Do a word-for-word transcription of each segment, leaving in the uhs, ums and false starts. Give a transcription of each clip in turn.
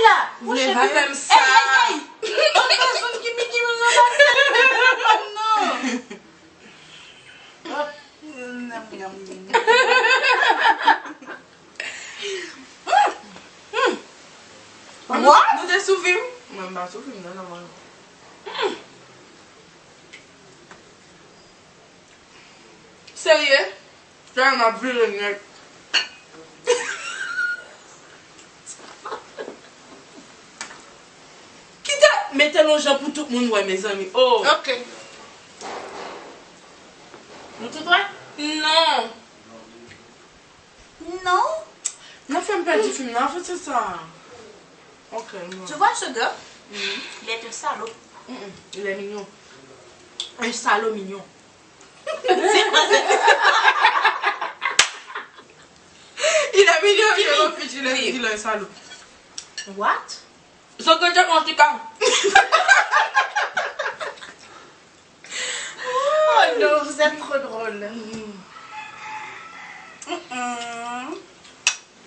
La, vle vale m sa. Ey, ey, ey. Yon pèsonn ki miki mwen nan bagay. Non. Hop. Nam, nam, nam. What? Nou te sou fim? Mwen, m pa sou fim, non, non, mwen. Serye? Sa m ap vire nèt. Kite mete l yon jan pou tout moun wè, mezanmi. Oh. Ok. Nou tout wè? Non. Non. Nan fè m pèdi fim nan, an fèt, se sa. Ok, non. Tu vois ce gars? Mhm. Il est un salaud. Mm-mm. Il est mignon. Un salaud mignon. Il est mignon, je refuse, il est, il est salaud. What? Son grandiòs, an tou ka. Oh non, vous êtes trop drôle. Mm-mm.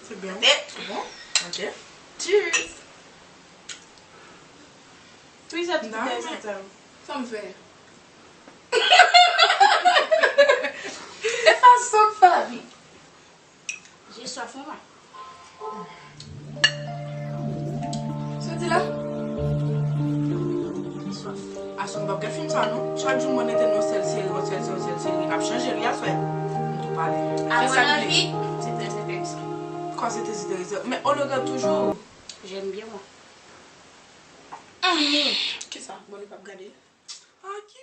C'est bien. Eh. C'est bon? Ok. Cheers. Puis ça, tout est. Sa m fè. E pa sòt pa vi. J'ai soif, maman. Soti la. J'ai soif. Aswè m p ap gad fim sa non. Chak jou mwen rete nan yon sèl seri, yon sèl seri, yon sèl seri. M ap chanje li aswè. M tou pale. À mon avis, c'est très intéressant. Quoi, c'est très intéressant? Mais on le regarde toujours. J'aime bien, moi. Kisa? Bon, li p ap gade. Ah, ki